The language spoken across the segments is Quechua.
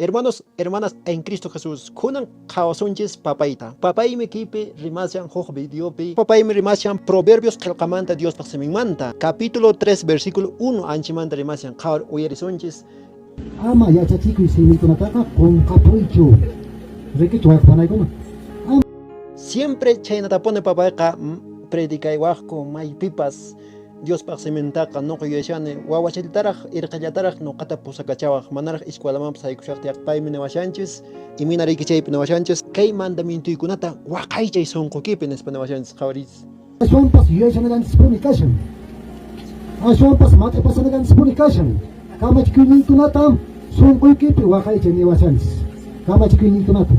Hermanos, hermanas en Cristo Jesús, kunan qhawasunchis papayta. Papaymi kaypi rimashan huk videopi. Papaymi rimashan Proverbios qillqamanta Diospaq siminmanta. Capítulo 3, versículo 1 anchimanta rimashan. Qhawar uyarisunchis. Ama yachachikuy simikunataqa qunqapuychu. Rikichu wayqpanaykuna. Siempre chhaynatapuni papayqa predicaywaqku maypipas Diospaq simintaqa nuqa yuyashani wawachallataraq irqillataraq nuqata pusakachawaq manaraq escuelamanpas haykushaqtiyaq paymi niwashanchis imayna riki chaypi niwashanchis kay mandamientoykunata waqaychay sunqukipi nispa niwashanchis qhawariychis. Ashwanpas yuyashanallanchispuni kashan. Ashwanpas mat'ipasanallanchispuni kashan. Kamachikuyninkunata sunquykipi waqaychay niwashanchis. Kamachikuyninkunata.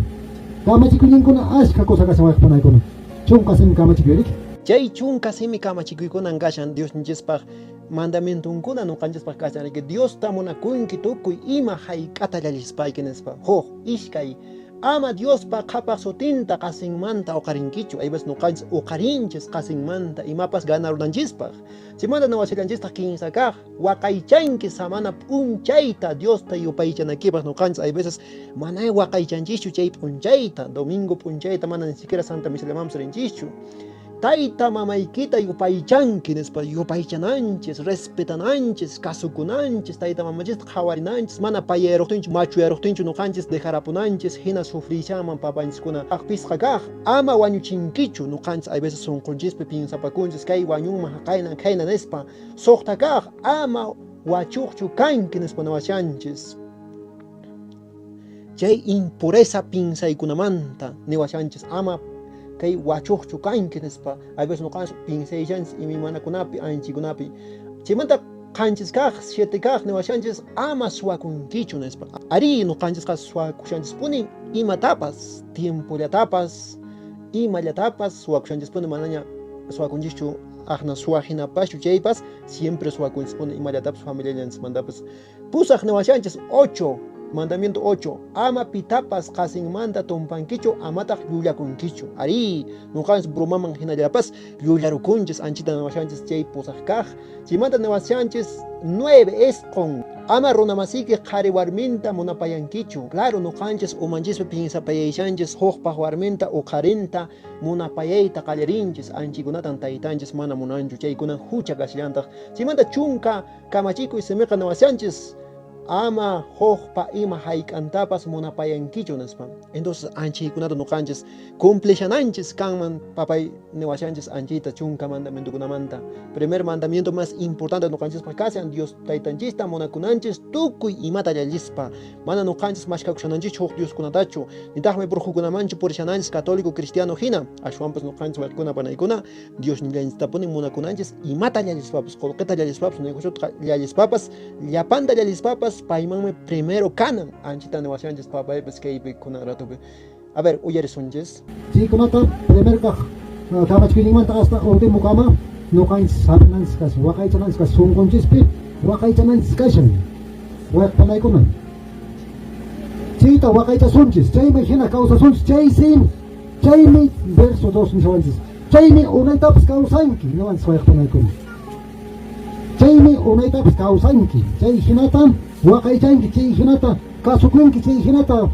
Kamachikuyninkuna askha cosa kashan wayqpanaykuna. Chunka simi kamachikuy riki. Chay chunka simi kamachikuykunan kashan Diosninchispaq mandamientonkuna nuqanchispaq kashan riki Diosta munakunki tukuy ima hayk'ata llallispayki nispa. Huk, ishkay, ama Diospa qhapaq sutinta qasinmanta uqarinkichu. Ayveces nuqanchis uqarinchis qasinmanta imapas ganarunanchispaq. Chaymanta niwashallanchistaq kinsa kaq, waqaychanki samana p'unchayta Diosta yupaychanakipaq. Nuqanchis hay veces mana waqaychanchischu chay p'unchayta, domingo p'unchayta mana ni siquiera Santa Misallamanpas rinchischu. Tayta mamaykita yupaychanki nispa yupaychananchis, respetananchis, kasukunanchis, tayta mamanchista qhawarinanchis, mana payayaruqtinchu, machuyaruqtinchu nuqanchis dejarapunanchis, hina sufrishanman papanchiskuna. Pisqa kaq, ama wañuchinkichu, nuqanchis hay veces sunqunchispi piensapakunchis kay wañunman haqaynan khayna nispa. Suqta kaq, ama wachuqchu kanki nispa niwashanchis. Chay impureza piensaykunamanta niwashanchis, ama kay wachuqchu kanki nispa. Hay veces nuqanchis piensaychanchis imaymanakunapi, anchikunapi. Chaymanta qanchis kaq, siete kaq niwashanchis, ama suwakunkichu nispa. Arí, nuqanchisqa suwakushanchispuni imatapas, tiempollatapas, imallatapas suwakushanchispuni, manaña suwakunchischu aqna suwa hinapaschu chaypas, siempre suwakunchispuni imallatapas familiallanchismantapas. Pusaq niwashanchis, 8, mandamiento 8, ama pitapas qasinmanta tumpankichu, amataq llullakunkichu. Arí, nuqanchis bromaman hinallapas llullarukunchis, anchita niwashanchis chay pusaq kaq. Chaymanta niwashanchis 9, isqun, ama runamasiyki qhari warminta munapayankichu. Claro, nuqanchis umanchispi piensapayashanchis hukpaq warminta o qharinta munapayayta qallarinchis, anchikunatan taytanchis mana munanchu, chaykunan hucha kashallantaq. Chaymanta chunka kamachikuy simiqa niwashanchis, ama hukpa ima hayk'antapas munapayankichu nispa. Entonces anchaykunata nuqanchis cumplishananchis kanman, papay niwashanchis anchayta chunka mandamientokunamanta. Primer mandamiento más importante nuqanchispaq kashan, Dios taytanchista munakunanchis tukuy imata llallispa. Mana nuqanchis mashkakushananchis huk dioskunatachu, nitaqmi brujukunamanchu purishananchis católico cristiano hina. Ashwanpas nuqanchis wayqikuna panaykuna Dios nillanchistapuni munakunanchis imata llallispapas, qolqeta llallispapas, negociota llallispapas, llapanta llallispapas, paymanmi primero kanan. Anchita niwashanchis papaypas kaypi kunan ratupi. A ver, uyarisunchis. Chaykunata primer kaq kamachikuyninmanta hasta último kama nuqanchis hap'inanchis kashan, waqaychananchis kashan, sunqunchispi waqaychananchis kashan, wayqpanaykuna. Chayta waqaychasunchis, chayman hina kawsasunchis, chaysi, chaymi verso 2 nishawanchis, chaymi unaytapas kawsanki, niwanchis wayqpanaykuna. Chaymi unaytapas kawsanki, chay hinata waqaychanki, chay hinata kasukunki, chay hinata,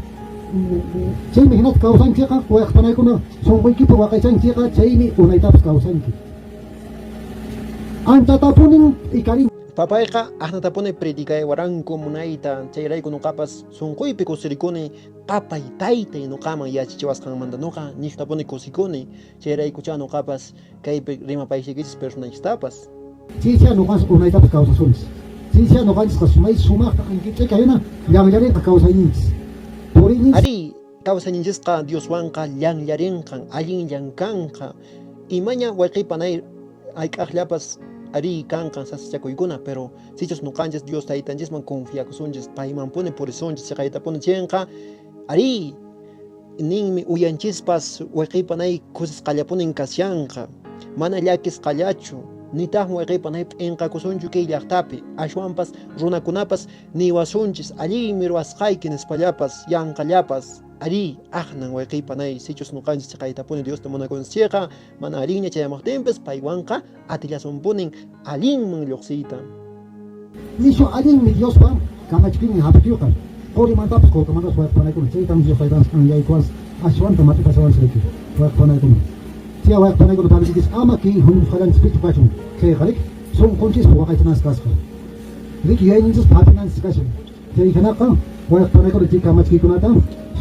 chaymi hinata kawsankiqa, wayqpanaykuna sunquykipi waqaychankiqa, chaymi unaytapas kawsanki. Anchatapunin ikarin. Papayqa aqnatapuni predicaywaranku munayta, chayrayku nuqapas sunquypi kusirikuni papay taytay nuqaman yachachiwasqanmanta, nuqa nishtapuni kusikuni, chayraykuchá nuqapas kaypi rimapaysikichis personanchistapas. Chaychá nuqanchis unaytapas kawsasunchis. Chaychá nuqanchisqa may sumaqta ankich'ika hina llanllarinqa kawsayninchis. Puriyninchis. Arí, kawsayninchisqa Dioswanqa llanllarinqan, allinllan kanqa. Imaña wayqipanay hayk'aqllapas arí kanqan sasachakuykuna, pero sichus nuqanchis Dios taytanchisman confiakusunchis, paymanpuni purisunchis, chiqaytapuni chinqa, arí, ninmi uyanchispas wayqipanay kusisqallapunin kashanqa, mana llakisqallachu, nitaqmi wayqipanay p'inqakusunchu kay llaqtapi, ashwanpas runakunapas niwasunchis, allinmi ruwasqayki nispallapas, yanqallapas, arí, aqnan wayqipanay, sichus nuqanchis chiqaytapuni Diosta munakunchis, mana allinña chayamuqtinpas paywanqa atillasunpunin allinman lluqsiyta. Nishu allinmi Diospa kamachikuynin hap'ikuyqa. Qurimantapas qullqimantapas wayqipanaykuna chaytam Dios taytanchis anyaykuwanchis ashwanta mat'ipashawanchis riki wayqipanaykuna. Chay wayqipanaykuna panikichis ama kay huñusqallanchispichu kachun chayqa riki sunqunchispi waqaychananchis kasqa. Riki yuyayninchispi hap'inanchis kashan. Chay hinaqa wayqipanaykuna chay kamachikuykunata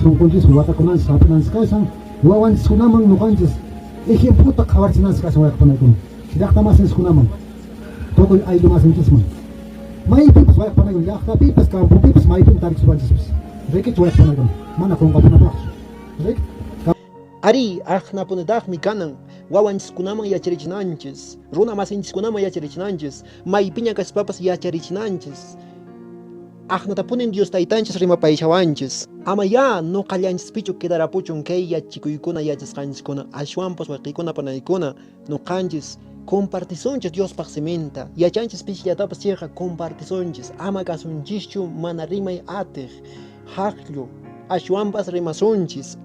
sunqunchispi watakunanchis hap'inanchis kashan. Wawanchiskunaman ñuqanchis ejemplota qhawarichinanchis kashan wayqipanaykuna. Llaqtamasinchiskunaman, tukuy ayllu-masinchisman. Maypipas wayqipanaykuna llaqtapipas, campopipas maypin tarikuspanchispis. Rikichu wayqipanaykuna mana qunqapunapaqchu. Riki. Arí, aqnapunitaqmi kanan wawanchiskunaman yacharichinanchis, runa masinchiskunaman yacharichinanchis, maypiña kaspapas yacharichinanchis. Aqnatapunin Dios taytanchis rimapaychawanchis. Ama ya nuqallanchispichu quedarapuchun kay yachikuykuna yachasqanchiskuna, ashwanpas wayqiykuna panaykuna nuqanchis compartisunchis Diospaq siminta, yachanchis pishillatapas chayqa compartisunchis, ama kasunchischu mana rimay atiq, haqllu, ashwanpas rimasunchis.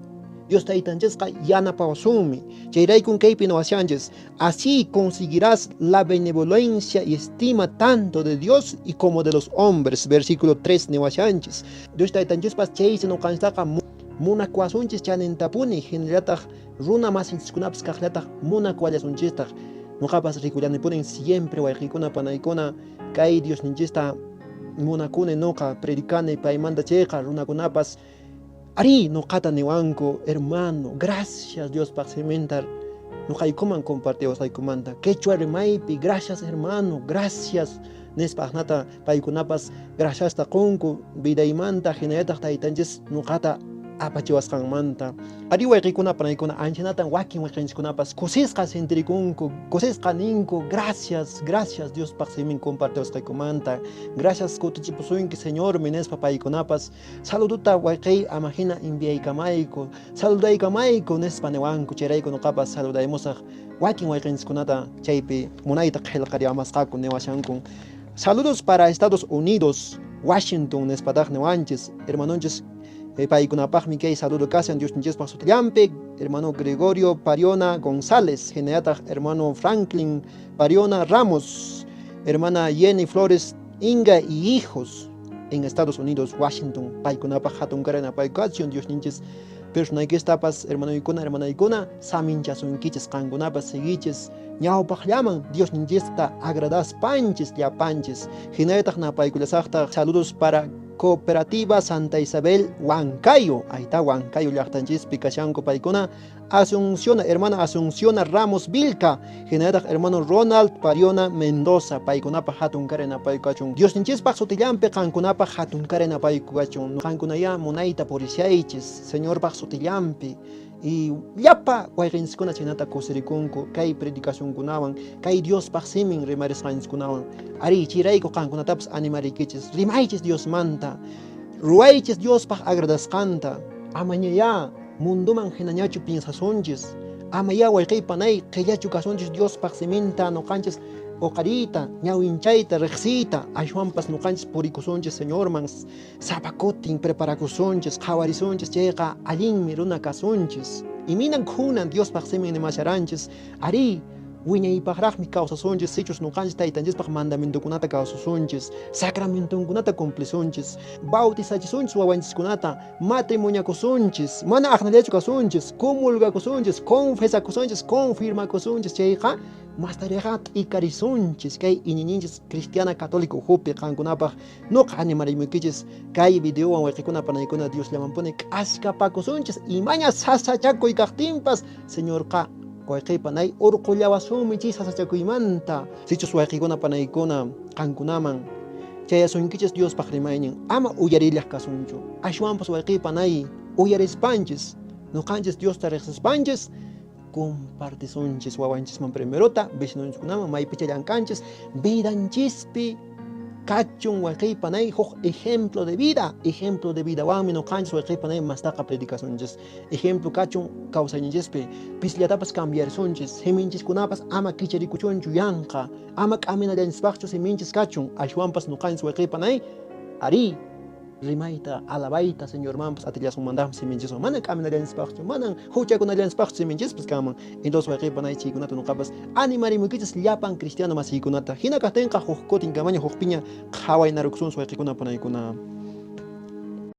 Dios taytanchisqa yanapawasunmi. Chayraykun kaypi niwashanchis, así conseguirás la benevolencia y estima tanto de Dios y como de los hombres. Versículo 3 niwashanchis. Dios taytanchispas chaysi nuqanchistaqa munakuwasunchis chanintapuni, hinallataq runa masinchiskunapas kaqllataq munakuwallasunchistaq. Nuqapas rikullanipunin siempre wayqiykuna panaykuna kay Diosninchista munakuni nuqa predicani paymanta chayqa runakunapas arí nuqata niwanku, hermano, gracias Diospaq siminta nuqaykuman compartiwasqaykumanta quechua rimaypi, gracias hermano, gracias nispa aqnata paykunapas graciasta qunku vidaymanta hinallataq taytanchis nuqata apachiwasqanmanta. Arí wayqiykuna panaykuna anchanatan wakin wayqinchiskunapas kusisqa sintirikunku, kusisqa ninku, gracias, gracias Diospaq simin compartiwasqaykumanta, gracias kutichipusunki Señormi nispa paykunapas saludota wayqiy ama hina enviaykamayku, saludaykamayku nispa niwanku. Chayrayku nuqapas saludaymusaq wakin wayqinchiskunata chaypi munayta qillqariamasqaku niwashanku. Saludos para Estados Unidos, Washington nispataq niwanchis, hermanonchis paykunapaqmi kay saludo kashan Diosninchispaq sutillanpi, hermano Gregorio Pariona González, hinallataq hermano Franklin Pariona Ramos, hermana Jenny Flores Inga y hijos en Estados Unidos, Washington, paykunapaq hatun karana paykachion Diosninchis personaykistapas hermanoykuna hermanaykuna saminchasunkichis qankunapas seguichis ñawpaqllaman Diosninchista agradaspanchis llapanchis. Hinallataq napaykullasaqtaq saludos para Cooperativa Santa Isabel Huancayo, ahí está Huancayo llaqtanchispi kashanku paykuna, Asunción, hermana Asunción Ramos Vilca, hinallataq hermano Ronald Pariona Mendoza, paykunapaq hatun karena paykachun. Diosninchispaq sutillanpi qankunapaq hatun karena paykachun. Qankunaya munayta purishaychis, Señorpaq sutillanpi. Y llapa wayqinchiskuna chaynata kusirikunku kay predicacionkunawan, kay Diospaq simin rimarisqanchiskunawan. Arí, chayrayku qankunatapas animariykichis, rimaychis Diosmanta, ruwaychis Diospaq agradasqanta, amañayá munduman hinañachu piensasunchis, amayá wayqiy panay qillachu kasunchis Diospaq siminta nuqanchis uqariyta, ñawinchayta, riqsiyta, ashwanpas nuqanchis purikusunchis Señorman, sapakutin preparakusunchis, qhawarisunchis, chayqa allinmi runa kasunchis. Iminan kunan Diospaq simin nimasharanchis, arí, wiñaypaqraqmi kawsasunchis, sichus nuqanchis taytanchispaq mandamientokunata kawsasunchis, sacramentonkunata cumplisunchis, bautizachisunchis wawanchiskunata, matrimoniakusunchis, mana aqnallachu kasunchis, comulgakusunchis, confesakusunchis, confirmakusunchis, chayqa mastariqa t'ikarisunchis kay iñiñinchis cristiana católico uhupi qankunapaq nuqa animarimuykichis kay videowan wayqikuna panaykuna Dios llamanpuni k'askapakusunchis imaña sasachakuy kaqtinpas Señorqa wayqiy panay urqullawasunmi chay sasachakuymanta. Sichus wayqikuna panaykuna qankunaman chayasunkichis Diospaq rimaynin ama uyarillaq kasunchu, ashwanpas wayqiy panay uyarispanchis nuqanchis Diosta riqsispanchis compartisunchis wawanchisman primerota, vecinonchiskunaman maypicha llamk'anchis, vidanchispi kachun wayqiy panay huk ejemplo de vida, ejemplo de vidawanmi nuqanchis wayqiy panay mastaqa predicasunchis, ejemplo kachun kawsayninchispi, pisillatapas cambiarisunchis, siminchiskunapas ama kicharikuchunchu yanqa, ama k'aminallanchispaqchu siminchis kachun, ashwanpas nuqanchis wayqiy panay arí rimayta, alabayta Señormanpas atillasunmantaqmi siminchiswan, mana k'aminallanchispaqchu, manan huchakunallanchispaqchu siminchispas kanman. Entonces wayqiy panay chaykunata nuqapas animarimuykichis llapan cristiano masiykunata. Hina kaqtinqa huk kutin kamaña huk piña qhawaynarukusunchis wayqikuna panaykuna.